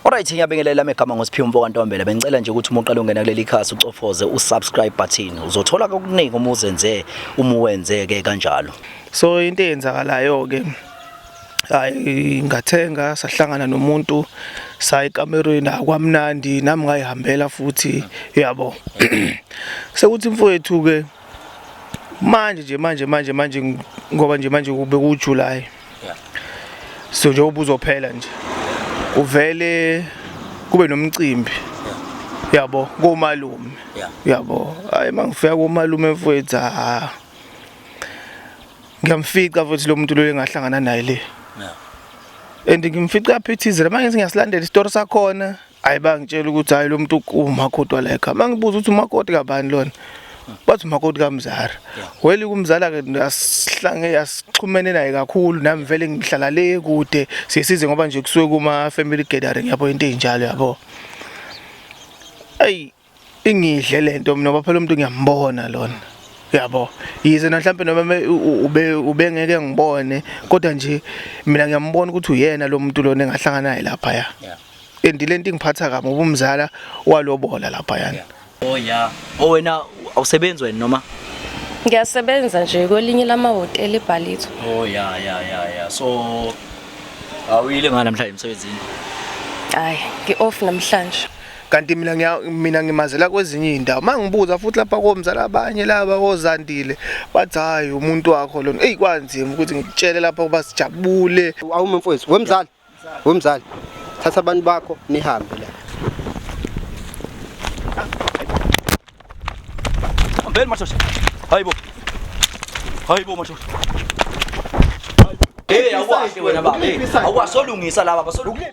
Alright, ngiyabingelela megama ngoSiphiwo Mfo kaNtombela. Bengicela nje ukuthi uma uqala ungena kuleli khasi ucofoze usubscribe button. Uzothola okuningi uma uzenze uma uwenze ke kanjalo. So into eyenzakalayo ke hayi ngathenga sahlangana nomuntu saya ekamerweni akwamnandi nami ngayihambela futhi yabo sekuthi mfowethu ke manje nje manje manje manje ngoba nje manje kube kuJuly so njengoba uzophela nje uvele kube nomcimbi yabo komalume yabo hayi mangifika komalume mfowethu ha ngiyamfica futhi lo muntu lo engahlangana naye le and ngimfica aphithizela manje ngiyasilandela isitori sakhona Hayi bangitshela ukuthi hayi lo muntu umakoti wala ekhaya. Mangibuza ukuthi umakoti kabani lona? Bathi umakoti kamzara. Weli kumzala ke asihlange asixhumene naye kakhulu nami vele ngihlala le kude siyesize ngoba nje kusuke kuma family gathering yabo into enjalo yabo. Ayi ingidle lento mina ngoba phela umuntu ngiyambona lona. Yabo. Yize na mhlambe noma ube ubengeke ngibone kodwa nje mina ngiyambona ukuthi uyena lo muntu lona engahlangana naye lapha ya. And lento ingiphatha kabi ngoba umzala walobola lapha yana. Oh yeah. Oh wena awusebenzi wena noma? Ngiyasebenza nje kwelinye lamahhotela eBallito. Oh yeah yeah yeah yeah. So awuyile ngani namhlanje emsebenzini? Hayi, ngi-off namhlanje. Kanti mina ngiya mina ngimazela kwezinye izindawo. Mangibuza futhi lapha komzala abanye laba kozandile bathi hayi umuntu wakho lona. Ey kwanzima ukuthi ngikutshele lapha kuba sijabule. Awume mfowethu, wemzali. Wemzali. Thatha abantu bakho nihambe la. Hambeni madoda. Hayibo. Hayibo madoda. Hey awukwazi wena baba. Hey, awukwazi solungisa laba basolungisa.